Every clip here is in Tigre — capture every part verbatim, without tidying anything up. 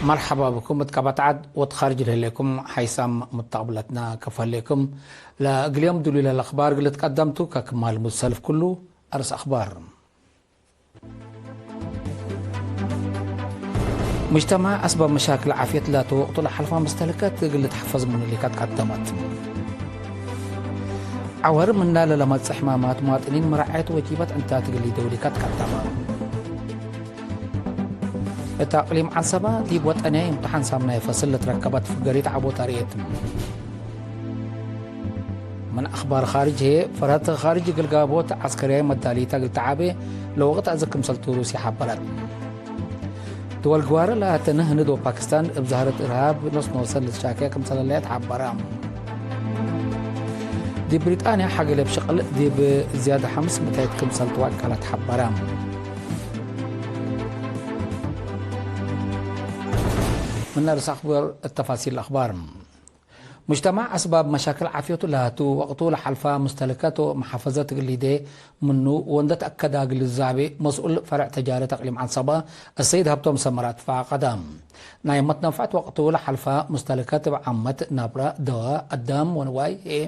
መርሐባ ብኩም እት ቀበት ዐድ ወእት ካርጅ ለህሌኩም ሓይሳም ሙተቅብለትና ከፍ ህሌኩም። ለእግል ዮም ድሉይ ለህለ አኽባር እግል ልትቀደም ቱ። ከክማል ሙድ ሰልፍ ክሉ አርስ አኽባር። ሙጅተማዕ አስባብ መሻክል ዓፍየት ላቱ ወቅቱ ለሐልፋ መስተህልከት እግል ልትሐፈዝ ምኑ ሊካት ቀደመት። ዐወር ምና ለለመጽእ ሕማማት፣ መዋጥኒን መራዐየት ወጂበት ዕንታት እግል ሊደው ሊካት ቀደመ። እት አቅሊም ዐንሰበ ዲብ ወጠንያይ እምትሓን ሳምናይ ፈስል ለትረከበት ፍገሪት ዐቦ ተርእየት። ምን አኽባር ካርጅ ህዬ፣ ፈርሀት ካርጅ እግል ጋብዎት ዐስከርያይ መዳሊታ እግል ተዓቤ ለወቅት አዜ ክምሰልቱ ሩስየ ሐበረት። ድወል ግዋረ ለአተነ ህንድ ወፓኪስታን እብ ዛህረት እርሃብ ኖስ ኖሰ ልትሻኬ ክምሰለ ለሀ ተሐበረ። ዲብ ብሪጣንያ ሐገ ለብ ሽቅል ዲብ ዝያድ ሐምስ ምእታይት ክምሰል ትዋቀለ ተሐበረ። ምን አርስ አኽባር እት ተፋሲል አኽባር። ሙጅተማዕ አስባብ መሻክል ዓፍየቱ ለሀቱ ወቅቱ ለሐልፋ ሙስተህልከት ወመሓፈዘት እግል ሊዴ ምኑ ወእንደ ተአከዳ ግንዛቤ መስኡል ፈርዕ ተጃረት አቅሊም ዐንሰበ አሰይድ ሀብቶም ሰመረ አትፋቀደ። ናይ መትነፍዐት ወቅቱ ለሐልፋ ሙስተህልከት እብ ዓመት ናብረ፣ ደዋ፣ አዳም ወንዋይ ህዬ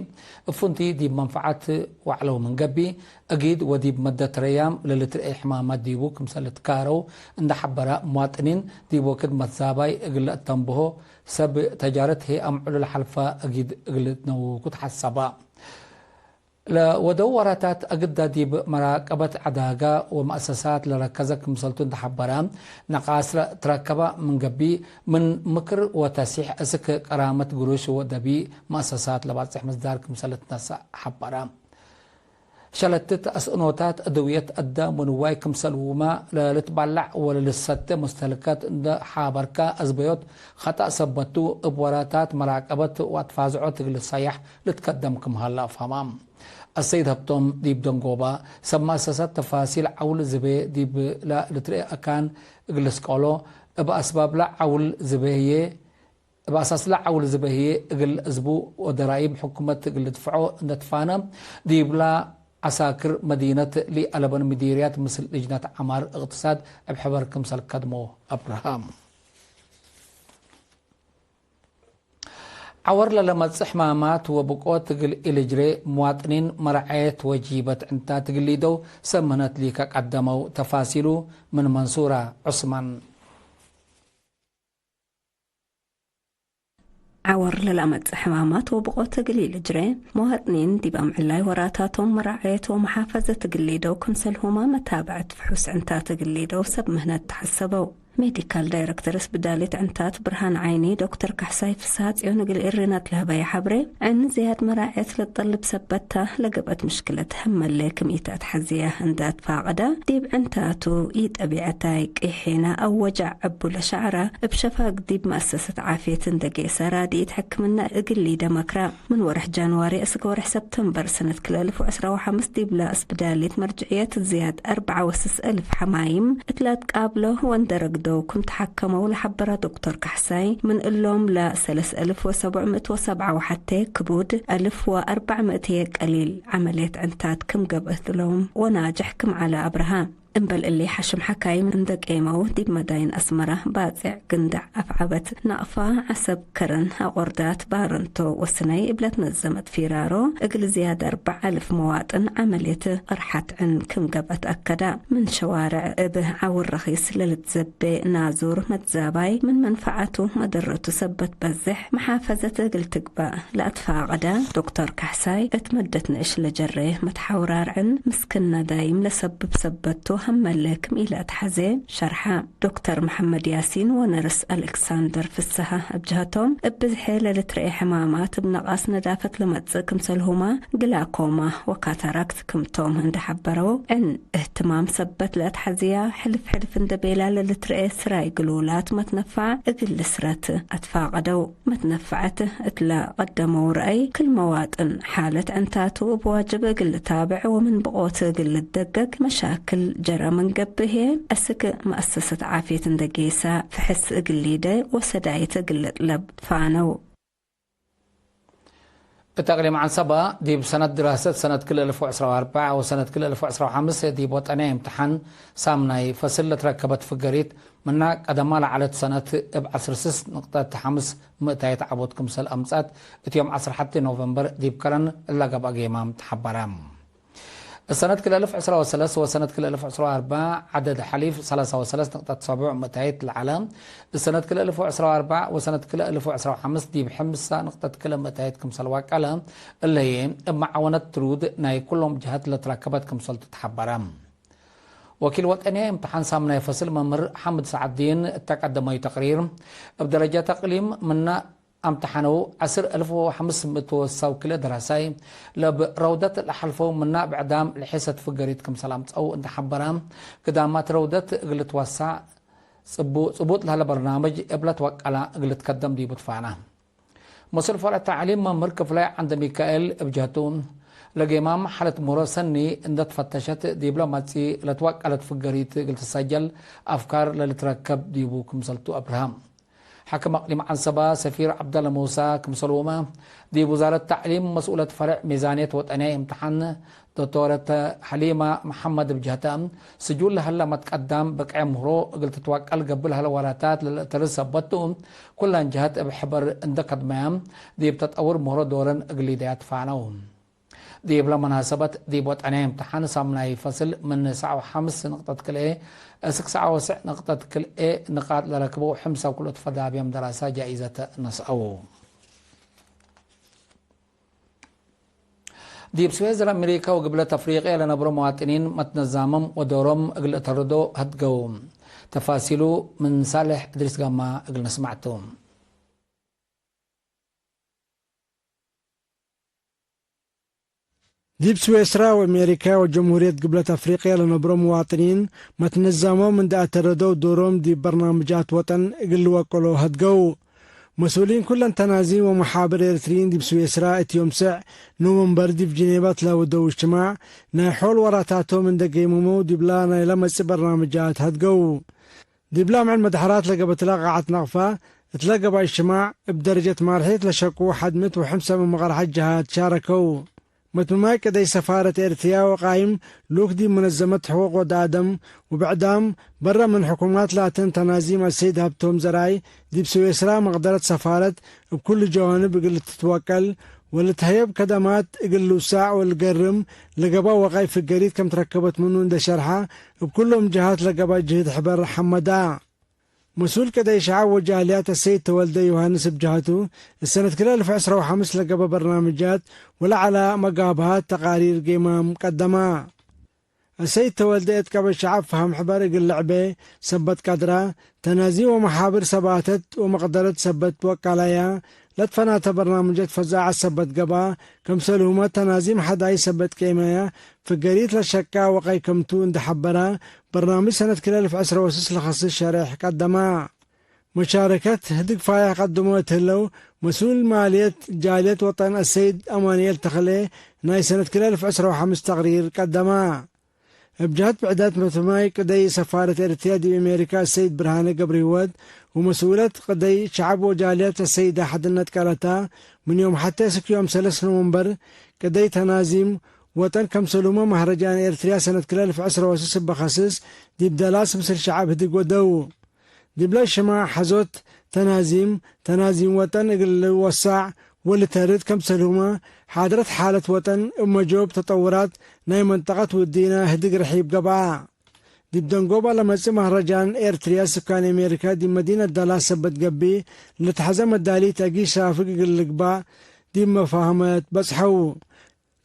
እብ ፍንቱይ ዲብ መንፈዐት ወዐለው ምን ገብእ፣ እጊድ ወዲብ መደት ረያም ለልትርኤ ሕማማት ዲቡ ክምሰል ልትካረው እንደ ሐበረ፣ መዋጥኒን ዲብ ወክድ መትዛባይ እግል ለአተንብሆ ሰብ ተጃረት ህዬ አምዕሉ ለሐልፈ እጊድ እግል ልትነውኩ ተሐሰበ። ለወደው ወራታት አግዳ ዲብ መራቀበት ዐዳጋ ወመአሰሳት ለረከዘ ክምሰልቱ እንደ ሐበረ፣ ነቃስ ለትረከበ ምን ገብእ፣ ምን ምክር ወተሲሕ እስክ ቀራመት ግሩሽ ወደቢእ መአሰሳት ለባጽሕ ምስዳር ክምሰል ልትነሰእ ሐበረ። ሸለትት አስእኖታት፣ አደውየት አዳም ወንዋይ ክምሰልሁመ ለልትባላዕ ወለልሰቴ ሙስተህልከት እንደ ሐበርከ አዝበዮት፣ ኸጠእ ሰበት ቱ፣ እብ ወራታት መራቀበት ወአትፋዝዖት እግል ልትሰያሕ ልትከደም ክም ሀለ አፍሀመ። አሰይድ ሀብቶም ዲብ ደንጎበ፣ ሰብ መአሰሳት ተፋሲል ዐውል ዝቤ ዲብለ ልትርኤ አካን እግል ልስቀሎ፣ እብ አስባብለ ዐውል ዝቤ ህዬ፣ እብ አሳስለ ዐውል ዝቤ ህዬ እግል ሕዝቡ ወደራይብ ሕኩመት እግል ልድፍዖ እንደ ትፋነ፣ ዲብላ ዐሳክር መዲነት ለአለበን ምዲርያት ምስል ልጅነት ዐማር እቅትሳድ እብ ሕበር ክምሰል ከድሞ አብርሃም። ዐወር ለለመጽእ ሕማማት ወብቆት እግል ኢልጅሬ፣ ምዋጥኒን መራዐየት ወጂበት ዕንታት እግል ሊደው ሰብ ምህነት ሊከ ቀደመው። ተፋሲሉ ምን መንሱራ ዑስማን። ዐወር ለለአመጽእ ሕማማት ወብቆት እግል ኢልጅሬ፣ መዋጥኒን ዲብ አምዕላይ ወራታቶም መራዐየት ወመሓፈዘት እግል ሊደው ክምሰልሁመ መታብዐት ፍሑስ ዕንታት እግል ሊደው ሰብ ምህነት ተሐሰበው። ሜዲካል ዳይረክተር ስብዳሊት ዕንታት ብርሃን ዓይኒ ዶክተር ካሕሳይ ፍስሃጽዮን እግል ኤሪናት ለህበየ ሐብሬ፣ ዕን ዝያድ መራዐየት ለጠልብ ሰበት ተ፣ ለገብአት ምሽክለት ህመሌ ክም ኢተአትሐዝየ እንዴ አትፋቀደ፣ ዲብ ዕንታቱ ኢጠቢዐታይ ቅሒነ አው ወጃዕ እቡ ለሸዐረ፣ እብ ሸፋግ ዲብ መአሰሰት ዓፍየት እንዴ ጌሰ ራድኢት ሕክምነ እግል ሊደ መክረ። ምን ወርሕ ጃንዋሪ እስክ ወርሕ ሰብተምበር ሰነት ክልኤ አልፍ ወዕስራ ወሐምስ ዲብለ እስብዳሊት መርጅዕየት ዝያድ አርበዓ ወስስ እልፍ ሐማይም እት ለአትቃብሎ ወእንዴ ረግደው ክም ተሐከመው ለሐበረ ዶክተር ካሕሳይ፣ ምን እሎም ለሰለስ እልፍ ወሰብዕ ምእት ወሰብዓ ወሐቴ ክቡድ፣ አልፍ ወአርበዕ ምእት ቀሊል ዐመልየት ዕንታት ክም ገብአት እሎም ወናጅሕ ክም ዐለ አብርሃ። እምበል እሊ፣ ሐሽም ሐካይም እንዴ ቄመው፣ ዲብ መዳይን አስመረ ባጼዕ፣ ግንዳዕ፣ አፍዐበት፣ ናቅፋ፣ ዐሰብ፣ ከረን፣ አቆርዳት፣ ባረንቶ ወስነይ እብ ለትነዘመት ፊራሮ፣ እግል ዝያድ አርበዕ አልፍ መዋጥን ዐመልየት ቅርሐት ዕን ክም ገብአት አከደ። ምን ሸዋርዕ እብ ዐውር ረኺስ ለልትዘቤ ናዙር መትዛባይ፣ ምን መንፈዐቱ መደረቱ ሰበት በዝሕ መሓፈዘት እግል ትግበእ ለአትፋቀደ ዶክተር ካሕሳይ፣ እት መደት ንእሽ ለጀሬ መትሐውራር ዕን ምስክነ ዳይም ለሰብብ ሰበት ቱ፣ ሀመለ ክም ኢለአትሐዜ ሸርሐ። ዶክተር መሐመድ ያሲን ወነርስ አሌክሳንደር ፍሰሃ እብ ጀሀቶም፣ እብ ብዝሐ ለልትረኤ ሕማማት እብ ነቃስ ነዳፈት ለመጽእ ክምሰልሁመ፣ ግላኮማ ወካታራክት ክምቶም እንዴ ሐበረው፣ ዕን እህትማም ሰበት ለአትሐዝያ፣ ሕልፍ ሕልፍ እንዴ ቤላ ለልትረኤ ስራይ ግሉላት መትነፋዕ እግል ልስረት አትፋቀደው። መትነፈዐት እትለ ቀደመው ረአይ፣ ክል መዋጥን ሓለት ዕንታቱ እብ ዋጅብ እግል ልታብዕ ወምን ብቆት እግል ልደገግ፣ መሻክል ጀረ ምን ገብእ ህዬ፣ አስክ መአሰሰት ዓፍየት እንዴ ጌሰ ፍሕስ እግል ሊደ ወሰዳይት እግል ልጥለብ ፋነው። እት አቅሊም ዐንሰበ፣ ዲብ ሰነት ድራሰት ሰነት ክልኤ አልፍ ወዕስራ ወአርበዕ ወሰነት ክልኤ አልፍ ወዕስራ ወሐምስ ዲብ ወጠንያይ እምትሓን ሳምናይ ፈስል ለትረከበት ፍገሪት፣ ምና ቀደማ ለዐለት ሰነት እብ ዐስር ስስ ንቅጠት ሐምስ ምእታይት ዐቦት ክምሰል አምጽአት፣ እት ዮም ዐስር ሐቴ ኖቨምበር ዲብ ከረን እለ ገብአ ጌማም ተሐበረ። እሰነት ክልኤ እልፍ ዕስራ ወሰለስ ወሰነት ክልኤ እልፍ ዕስራ ወአርበዕ ዐደድ ሐሊፍ ሰላሳ ወሰለስ ንቅጠት ሰቡዕ ምእታይት ለዐለ፣ እሰነት ክልኤ እልፍ ዕስራ ወአርበዕ ወሰነት ክልኤ እልፍ ዕስራ ወሐምስ ዲብ ሕምሳ ንቅጠት ክልኤ ምእታይት ክምሰል ዋቀለ፣ እለ ህዬ እብ መዓወነት ትሩድ ናይ ኩሎም ጀሀት ለትረከበት ክምሰልቱ ተሐበረ። ወኪል ወጠንያይ እምተሓን ሳምናይ ፈስል መምህር ሓምድ ሰዓድዲን እተ ቀደመዩ ተቅሪር፣ እብ ደረጃት እቅሊም ምነ አምተሓነው ዐስር እልፍ ወሐምስ ምእት ወሰው ክልኤ ደራሳይ ለእብ ረውደት ለሐልፈው ምነ እብ ዕዳም ለሔሰት ፍገሪት ክምሰል አምጸው እንዴ ሐበረ፣ ግዳማት ረውደት እግል ልትወሳዕ ጽቡ-፣ ጽቡጥ ለህለ በርናምጅ እብ ለትወቀላ እግል ልትከደም ዲቡ ትፋና። መስኡል ፈርዕ ተዕሊም መምህር ክፍላይ ዐንደሚካኤል እብ ጀህቱ፣ ለጌማም ሐለት ምህሮ ሰኒ እንዴ ትፈተሸት፣ ዲብለ መጽኢ ለትወቀለት ፍገሪት እግል ትሰጀል አፍካር ለልትረከብ ዲቡ ክምሰልቱ አብርሀ። ሓክም አቅሊም ዐንሰበ ሰፊር ዐብደለ ሙሳ ክምሰልሁመ፣ ዲብ ውዛረት ተዕሊም መስኡለት ፈርዕ ሚዛንየት ወጠንያይ እምተሓን ዶክቶረት ሐሊማ መሐመድ እብ ጀህተ፣ ስጁል ለሀለ መትቀዳም ብቅዕ ምህሮ እግል ትትወቀል ገብእ ለሀለ ወራታት ለልአተርድ ሰበት ቱ፣ ኩለን ጀሀት እብ ሕበር እንዴ ከድመያ፣ ዲብ ተጠውር ምህሮ ዶረን እግል ሊደያ ትፋነው። ዲብለ መናሰበት፣ ዲብ ወጠንያይ እምተሓን ሳምናይ ፈስል ምን ሰዕ ወሐምስ ንቅጠት ክልኤ እስክ ሰዕ ወስዕ ንቅጠት ክልኤ ንቃጥ ለረክበው ሕምሳ ክልኦት ፈዳብያም ደራሳ ጃኢዘት ነስአው። ዲብ ስዌዝ ለአሜሪካ ወግብለት አፍሪቅያ ለነብሮ መዋጥኒን መትነዛምም ወዶሮም እግል እተርዶ ሀድገው። ተፋሲሉ ምን ሳልሕ እድሪስ ጋማ እግል ነስማዕቱ። ዲብ ስዌስራ ወአሜሪካ ወጀምሁርየት ግብለት አፍሪቅያ ለነብሮ መዋጥኒን መትነዛምም እንዴ አተረደው ዶሮም ዲብ በርናምጃት ወጠን እግል ልወቅሎ ሀድገው። መስኡሊን ኩለን ተናዚም ወመሓብር ኤረትርዪን ዲብ ስዌስራ እት ዮም ሰዕ ኖቨምበር ዲብ ጅኔቫ እት ለወደው እጅትማዕ፣ ናይ ሖል ወራታቶም እንዴ ገይመመው ዲብላ ናይለ መጽእ በርናምጃት ሀድገው። ዲብላ ምዕል መድሐራት ለገበትለ ቃዐት ነቅፈ እትለ ገብአ እጅትማዕ፣ እብ ደረጀት ማርሒት ለሸቁ ሐድ ምእት ወሐምሳ ምን መቀርሐት ጀሃት ሻረከው። መትምማይ ቅደይ ሰፋረት ኤረትርያ ወቃይም ሉክ ዲብ መነዘመት ሕቁቅ ወድ አደም፣ ወብዕዳም በረ ምን ሕኩማት ላተን ተናዚም አሰይድ ሀብቶም ዘርአይ፣ ዲብ ስዌስራ መቅደረት ሰፋረት እብ ኩሉ ጀዋንብ እግል ልትትወቀል ወልትሀየብ ከደማት እግል ልውሳዕ ወልገርም ለገብአ ወቃይ ፍገሪት ከም ትረከበት ምኑ እንዴ ሸርሐ፣ እብ ኩሎም ጀሃት ለገብአ ጅህድ ሕበር ሐመዳ። መስኡል ቅደይ ሸዐብ ወጃልያት አሰይድ ተወልደ ዮሐንስ እብ ጀሀቱ፣ እሰነት ክልኤ እልፍ ዕስራ ወሐምስ ለገብአ በርናምጃት ወለዐለ መጋብሀት ተቃሪር ጌማም ቀደማ። አሰይድ ተወልደ እት ቀበት ሸዐብ ፈሀም ሕበር እግል ልዕቤ ሰበት ቀድራ፣ ተናዚም ወመሓብር ሰባተት ወመቅደረት ሰበት ወቃላያ፣ ለትፈናተ በርናምጀት ፈዛዐት ሰበት ገብአ፣ ክምሰልሁመ ተናዚም ሐዳይስ ሰበት ቄመያ፣ ፍገሪት ለሸቃ ወቀይ ክምቱ እንዴ ሐበራ፣ በርናምጅ ሰነት ክልኤ እልፍ ዕስራ ወስስ ለኸስስ ሸሬሕ ቀደማ። መሻረከት ህድግ ፋይሕ ቀድሞ እት ህለው፣ መስኡል ማልየት ጃልየት ወጠን አሰይድ አማንኤል ተኽሌ፣ ናይ ሰነት ክልኤ እልፍ ዕስራ ወሐምስ ተቅሪር ቀደማ። እብ ጀሀት ብዕዳት መትምማይ ቅደይ ሰፋረት ኤረትርያ ዲብ አሜሪካ አሰይድ ብርሃነ ገብረሂወት ወመስኡለት ቅደይ ሸዐብ ወጃልያት አሰይደ ሐድነት ቀለታ፣ ምን ዮም ሐቴ እስክ ዮም ሰለስ ኖቨምበር ቅደይ ተናዚም ወጠን ከምሰሉመ መህረጃን ኤረትርያ ሰነት ክልኤ እልፍ ዕስራ ወስስ እበ ከስስ ዲብ ደላስ ምስል ሸዐብ ህድግ ወደው። ዲብለ ሽማዕ ሐዞት ተናዚም፣ ተናዚም ወጠን እግል ልወሳዕ ወልተርድ፣ ከምሰልሁመ ሓድረት ሓለት ወጠን እብ መጆብ ተጠውራት ናይ መንጠቀት ውዲነ ህድግ ርሒብ ገብአ። ዲብ ደንጎባ ለመጽእ መህረጃን ኤርትርያ ስካን አሜሪካ ዲብ መዲነት ዳላስ ሰበት ገብእ፣ ለተሐዘ መዳሊት አጊ ሳፍግ እግል ልግባእ ዲብ መፋህመት በጽሐው።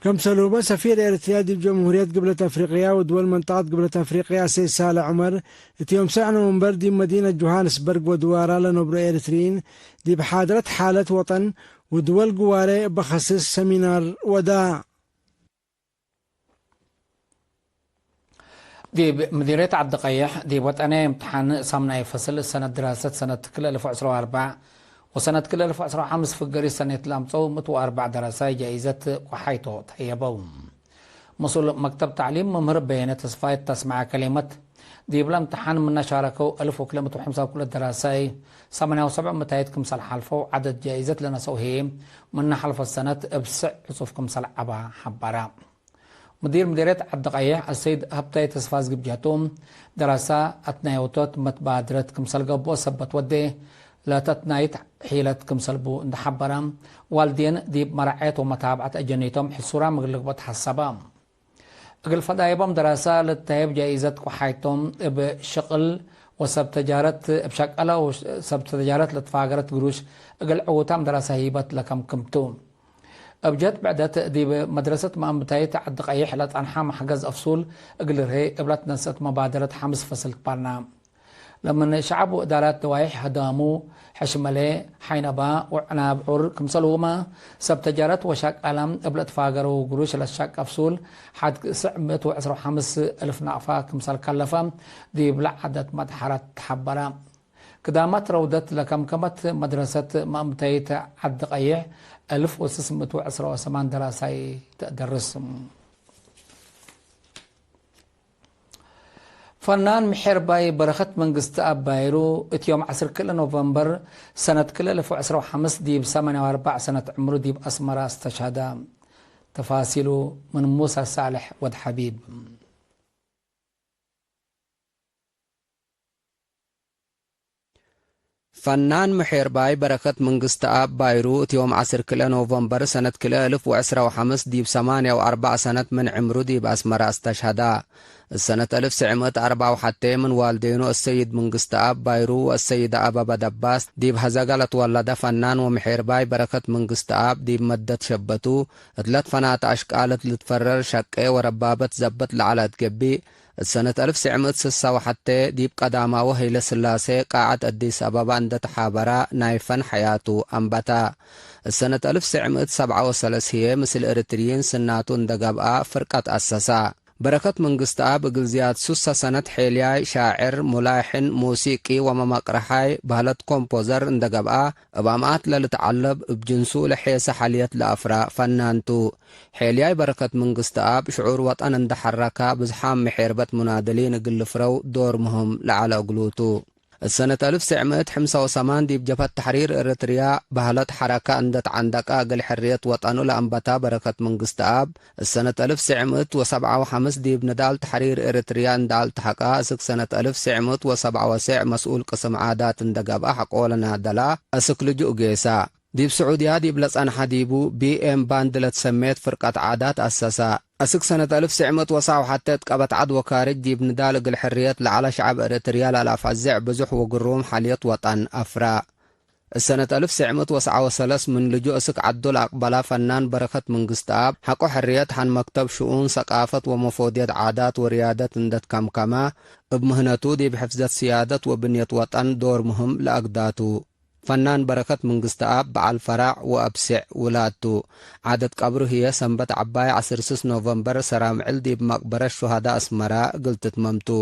ከምሰልሁመ ሰፊር ኤረትርያ ዲብ ጀምሁርየት ግብለት አፍሪቅያ ወድወል መንጠቀት ግብለት አፍሪቅያ አሰይድ ሳልሕ ዑመር፣ እት ዮም ሰዕ ኖቨምበር ዲብ መዲነት ጆሃንስበርግ ወድዋራ ለነብሮ ኤረትርዪን ዲብ ሓድረት ሓለት ወጠን ወድወል ግዋሬ እበ ከስስ ሰሚናር ወዳ። ዲብ ምዲርየት ዐዲ ቀይሕ፣ ዲብ ወጠንያይ እምትሓን ሳምናይ ፈስል ሰነት ድራሰት ሰነት ክልኤ እልፍ ወዕስራ ወአርበዕ ወሰነት ክልኤ እልፍ ወዕስራ ወሐምስ ፍገሪ ሰኔት ለአምጸው ምእት ወአርበዕ ደራሳይ ጃኢዘት ቆሓይቶ ተህየበው። መስኡል መክተብ ተዕሊም መምህር በየነ ተስፋይ እት ተስመዐ ከሊመት፣ ዲብለ እምትሓን ምነ ሻረከው አልፍ ወክልኤ ምእት ወሐምሳ ወክልኤ ደራሳይ፣ ሰማንያ ወሰብዕ ምእታይት ክምሰል ሓልፈው ዐደድ ጃኢዘት ለነሰአው ህዬ፣ ምነ ሐልፈት ሰነት እብ ስዕ ዕጹፍ ክምሰል ዐባ ሐበረ። ምዲር ምዴርየት ዐዲ ቀይሕ አሰይድ ሀብታይ ተስፋዝጊ ብጀህቱ፣ ደራሳ አትናዮቶት መትባድረት ክምሰል ገብኦ ሰበት ወዴ፣ ለተትናይት ሒለት ክምሰል ቡ እንደ ሐበረ፣ ዋልዴን ዲብ መራዐየት ወመታብዐት አጀኒቶም ሕሱራም እግል ልግበእ ተሐሰበ። እግል ፈዳይቦም ደራሳ ለተህየብ ጃኢዘት ቆሓይቶም እብ ሽቅል ወሰብ ተጃረት፣ እብ ሸቀለ ወሰብ ተጃረት ለትፋገረት ግሩሽ እግል ዕዉታም ደራሳ ሂበት ለከምክም ቱ። እብ ጀህት ብዕደት፣ ዲብ መድረሰት መአንብታይት ዐዲ ቀይሕ ለጸንሐ መሕገዝ አፍሱል እግል ርሄ እብ ለትነሰአት መባደረት ሐምስ ፈስል ትባልና። ለምን ሸዐብ ወእዳራት ደዋይሕ ሀዳሙ፣ ሕሽመሌ፣ ሐይነባ ወዕናብ ዑር ክምሰልሁመ፣ ሰብ ተጃረት ወሸቃለ እብ ለትፋገረው ግሩሽ ለትሸቅ አፍሱል ሐድ ስዕ ምእት ወዕስራ ወሐምስ እልፍ ናቅፋ ክምሰል ከለፈ ዲብ ለዐደት መድሐረት ተሐበረ። ክዳመት ረውደት ለከምከመት መድረሰት መአንብታይት ዐዲ ቀይሕ፣ እልፍ ወስስ ምእት ወዕስራ ወሰማን ደራሳይ ተአደርስ። ፈናን ምሔርባይ በረኸት መንግስትኣብ ባይሩ፣ እት ዮም ዐስር ክልኤ ኖቨምበር ሰነት ክልኤ እልፍ ወዕስራ ወሐምስ ዲብ ሰማንያ ወአርበዕ ሰነት ዕምሩ ዲብ አስመራ አስተሽሀደ። ተፋሲሉ ምን ሙሳ ሳልሕ ወድ ሐቢብ። ፈናን ምሔርባይ በረከት መንግስትኣብ ባይሩ፣ እት ዮም ዐስር ክልኤ ኖቨምበር ሰነት ክልኤ እልፍ ወዕስራ ወሐምስ ዲብ ሰማንያ ወአርበዕ ሰነት ምን ዕምሩ ዲብ አስመረ አስተሽሀዳ። እሰነት እልፍ ትስዕ ምእት አርበዕ ወሐቴ ምን ዋልዴኑ አሰይድ መንግስትኣብ ባይሩ ወአሰይደ አበበ ደባስ ዲብ ሀዘገ ለትወለደ ፈናን ወምሔርባይ በረከት መንግስትኣብ ዲብ መደት ሸበቱ እት ለትፈናተ አሽቃል እት ልትፈረር ሸቄ ወረባበት ዘብጥ ለዐለ እት ገብእ፣ እት ሰነት አልፍ ትስዕ ምእት ስሳ ወሐቴ ዲብ ቀዳማዊ ሀይለስላሴ ቃዐት አዲስ አበባ እንደ ተሓበራ ናይ ፈን ሐያቱ አንበታ። እት ሰነት አልፍ ትስዕ ምእት ሰብዓ ወሰለስ ህዬ ምስል ኤሪትርዪን ስናቱ እንደ ገብአ ፍርቀት አሰሳ። በረከት መንግስትኣብ እግል ዝያድ ሱሰ ሰነት ሔልያይ ሻዕር፣ ሙላሕን፣ ሙሲቂ ወመመቅረሓይ በህለት ኮምፖዘር እንደ ገብአ፣ እብ አምኣት ለልትዐለብ እብ ጅንሱ ለሔሰ ሐልየት ለአፍራ ፈናን ቱ። ሔልያይ በረከት መንግስትኣብ ሽዑር ወጠን እንደ ሐረካ፣ ብዝሓም ምሔርበት ሙናድሊን እግል ልፍረው ዶር ምህም ለዐለ እግሉ ቱ። እት ሰነት አልፍ ትስዕ ምእት ሐምሳ ወሰማን ዲብ ጀብሀት ተሕሪር ኤረትርያ በህለት ሐረካ እንደ ተዐንደቀ፣ እግል ሕርየት ወጠኑ ለአንበታ በረከት መንግስትኣብ፣ እት ሰነት አልፍ ትስዕ ምእት ወሰብዓ ወሐምስ ዲብ ንዳል ተሕሪር ኤረትርያ እንደ አልተሐቀ፣ እስክ ሰነት አልፍ ትስዕ ምእት ወሰብዓ ወትስዕ መስኡል ቅስም ዓዳት እንደ ገብአ ሐቆ ለናደላ፣ እስክ ልጁእ ጌሳ። ዲብ ስዑድያ ዲብ ለጸንሐ ዲቡ ቢ ኤም ባንድ ለትሰሜት ፍርቀት ዓዳት አሰሳ። አስክ ሰነት አልፍ ትስዕ ምእት ወሰብዓ ወሐቴ እት ቀበት ዐድ ወካርጅ ዲብ ንዳል እግል ሕርየት ለዐለ ሸዐብ ኤረትርያ ለለአፈዝዕ ብዙሕ ወግሩም ሐልየት ወጠን አፍራ። እት ሰነት አልፍ ትስዕ ምእት ወሰብዓ ወሰለስ ምን ልጁእ እስክ ዐዱ ለአቅበላ ፈናን በረከት መንግስትኣብ፣ ሐቆ ሕርየት ሐን መክተብ ሽኡን ሰቃፈት ወመፎድየት ዓዳት ወርያደት እንደ ትከምከመ፣ እብ ምህነቱ ዲብ ሕፍዘት ስያደት ወብንየት ወጠን ዶር ምህም ለአግዳ ቱ። ፈናን በረከት መንግስትኣብ በዐል ፈራዕ ወአብሴዕ ውላድ ቱ። ዓደት ቀብሩ ህዬ ሰንበት ዐባይ ዐስር ስስ ኖቨምበር ሰራምዕል ዲብ መቅበረት ሹሀዳ አስመራ እግል ትትመም ቱ።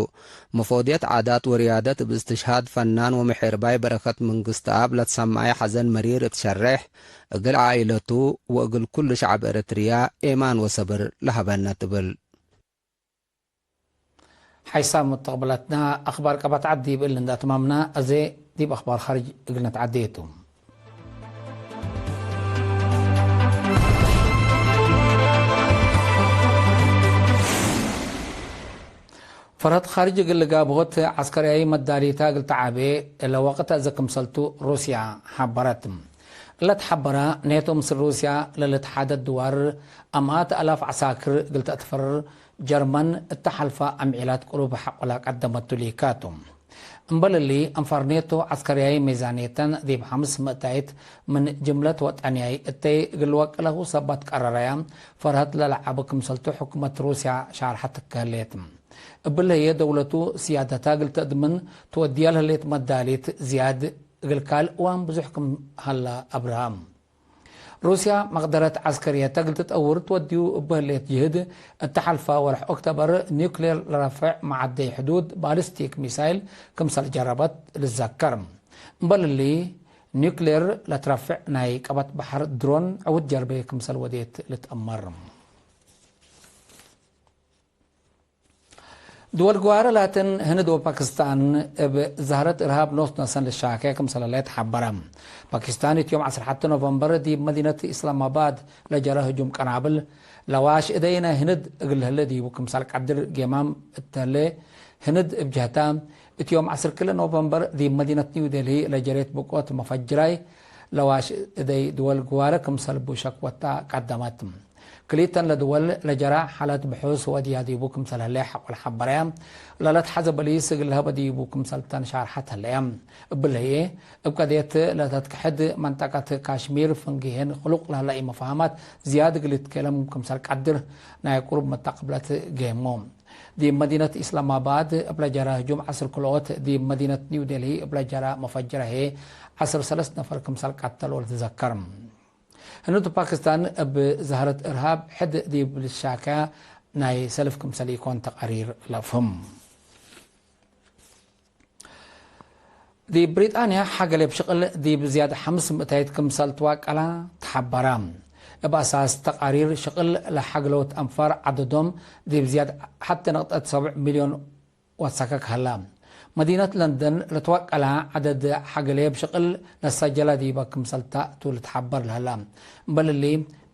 መፎድየት ዓዳት ወርያደት እብ እስትሽሃድ ፈናን ወምሔርባይ በረከት መንግስትኣብ ለትሰመዐ ሐዘን መሪር እት ሸሬሕ፣ እግል ዓኢለቱ ወእግል ኩሉ ሸዐብ ኤረትርያ ኤማን ወሰብር ለሀበነ ትብል። ሓይሳም ሙተቅብለትና፣ አኽባር ቀበት ዐድ ዲብ እሊ እንደ አትማምና፣ አዜ ዲብ አኽባር ኻርጅ እግል ነትዓዴ ቱ። ፈርሀት ኻርጅ እግል ልጋብሆት ዐስከርያይ መዳሊታ እግል ተዓቤ እለ ወቅት አዜ ክምሰልቱ ሩስያ ሐበረት። እለ ተሐበረ፣ ኔቶ ምስል ሩስያ ለልትሓደድ ድዋር አምኣት አላፍ ዐሳክር እግል ተአትፈርር፣ ጀርመን እተ ሐልፈ አምዒላት ቅሩብ ሐቆላ ቀደመቱ ሊካቱ። እምበል እሊ፣ አንፋር ኔቶ ዐስከርያይ ሜዛንየተን ዲብ ሐምስ ምእታይት ምን ጅምለት ወጠንያይ እተይ እግል ወቅለሁ ሰበት ቀረረያ፣ ፈርሀት ለለዓቡ ክምሰልቱ ሕኩመት ሩስያ ሻርሐት ትከህሌት። እብሊ ህዬ ደውለቱ ስያደታ እግል ተእድምን ትወድያ ለህሌት መዳሊት ዝያድ እግል ካልእ እዋን ብዙሕ ክም ሀላ አብርሃም። ሩስያ መቅደረት ዐስከርየተ እግል ትጠውር ትወድዩ እብ ህሌት ጅህድ፣ እተ ሐልፈ ወርሕ ኦክተበር ኒውክሌር ለረፍዕ መዓደይ ሕዱድ ባሊስቲክ ሚሳይል ክምሰል ጀረበት ልዘከር። እምበል እሊ፣ ኒውክሌር ለትረፍዕ ናይ ቀበት በሐር ድሮን ዕውት ጀርቤ ክምሰል ወዴት ልትአመር። ድወል ግዋረ ላትን ህንድ ወፓኪስታን እብ ዛህረት እርሃብ ኖስ ነሰን ልሻኬ ክምሰለ ለተሐበረ። ፓኪስታን እት ዮም ዐስር ሐቲ ኖቨምበር ዲብ መዲነት ኢስላማባድ ለጀረ ህጁም ቀናብል ለዋሽ እደይነ ህንድ እግል ህለ ዲቡ ክምሰል ቀድር ጌማም እተለ ህንድ እብ ጀህታ፣ እት ዮም ዐስር ክለ ኖቨምበር ዲብ መዲነት ኒው ዴልሂ ለጀሬት ብቆት መፈጅራይ ለዋሽ እደይ ድወል ግዋረ ክምሰል ቡ ሸክወታ ቀደመት። ክሊተን ለድወል ለጀራ ሓለት ብሑስ ወድያ ዲቡ ክምሰል ህለ ሐቆል ሐበረያ። ለለትሐዘ በሊስ እግል ለሀበ ዲቡ ክምሰልተን ሻርሐት ህለያ። እብለ ህዬ፣ እብ ቀድየት ለተትክሕድ መንጠቀት ካሽሚር ፍንጌህን ክሉቅ ለህለ ኢመፋህማት ዝያድ እግል ልትኬለም ክምሰል ቀድር ናይ ቅሩብ መተቅብለት ገይሞ። ዲብ መዲነት ኢስላማባድ እብለ ጀረ ህጁም ዐስር ክልኦት፣ ዲብ መዲነት ኒው ዴልሂ እብለ ጀረ መፈጅረ ህዬ ዐስር ሰለስ ነፈር ክምሰል ቀተሎ ልትዘከር። ህንድ ወፓኪስታን እብ ዛህረት እርሃብ ሕድ ዲብ ልትሻከያ ናይ ሰልፍ ክምሰል ኢኮን ተቃሪር ለአፍህም። ዲብ ብሪጣንያ ሐገሌብ ሽቅል ዲብ ዝያድ ሐምስ ምእታይት ክምሰል ትዋቀላ ተሐበረ። እብ አሳስ ተቃሪር ሽቅል ለሐግሎት አንፋር ዐደዶም ዲብ ዝያድ ሐቲ ነቅጠት ሰብዕ ሚልዮን ወሰከክ ሀላ። መዲነት ለንደን ለትወቀላ ዐደድ ሐገሌብ ሽቅል ለሰጀለ ዲበ ክምሰልታ ቱ ልትሐበር ለሀላ። እምበል እሊ፣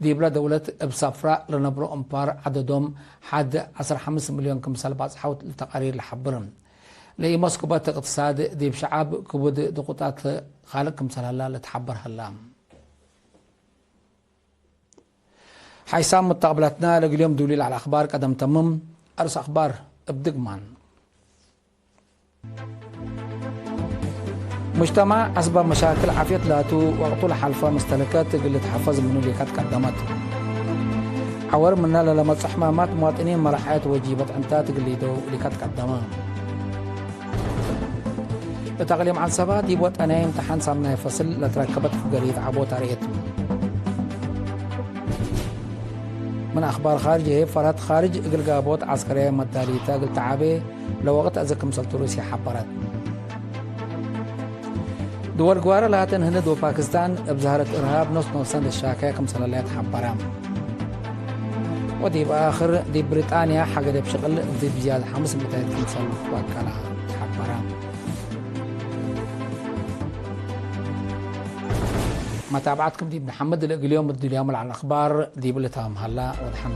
ዲብለ ደውለት እብ ሰፍራ ለነብሮ እንፋር ዐደዶም ሐድ ዐስር ሐምስ ሚልዮን ክምሰል ባጽሐው ለተቃሪር ለሐብር። ለኢመስኩበት እቅትሳድ ዲብ ሸዓብ ክቡድ ድቁጣት ካልቅ ክምሰል ሀላ ለትሐበር ሀላ። ሓይሳም ሙተቅብለትና ለእግል ዮም ዱሊል ዐለ አኽባር ቀደም ተምም። አርስ አኽባር እብ ድግማን። ሙጅተማዕ አስባብ መሻክል ዓፍየት ላቱ ወቅቱ ለሐልፈ መስተልከት እግል ልትሐፈዝ ምኑ ሊከት ቀደመት። ዐወር ምነ ለለመጽእ ሕማማት ሙዋጥኒን መራሐየት ወጂበት ዕንታት እግል ሊደው ሊከት ቀደመ። እት አቅሊም ዐንሰባ ዲብ ወጠንያይ እምተሓን ሳምናይ ፈስል ለትረከበት ፍገሪት ዐቦት አርኤት። ምን አኽባር ካርጅ ህዬ፣ ፈርሀት ካርጅ እግል ጋቦት ዐስከርያይ መዳሊተ እግል ተዓቤ ለወቅት አዜ ክምሰልቱ ሩስየ ሐበረት። ድወል ግዋረ ላተን ህንድ ወፓኪስታን እብ ዛህረት እርሃብ ኖስ ኖሰን ልትሻከያ ክምሰለ ለአትሐበረ። ወዲብ አክር፣ ዲብ ብሪጣንያ ሐገ ዲብ ሽቅል ዲብ ዝያድ ሐምስ ምእታይት ክምሰል ወቀላ ተሐበረ። መታብዐትኩም ዲብ ነሐምድ፣ ለእግል ዮም እዱልያም ለዐለ አኽባር ዲብ ልታም ሀላ ወደሐን።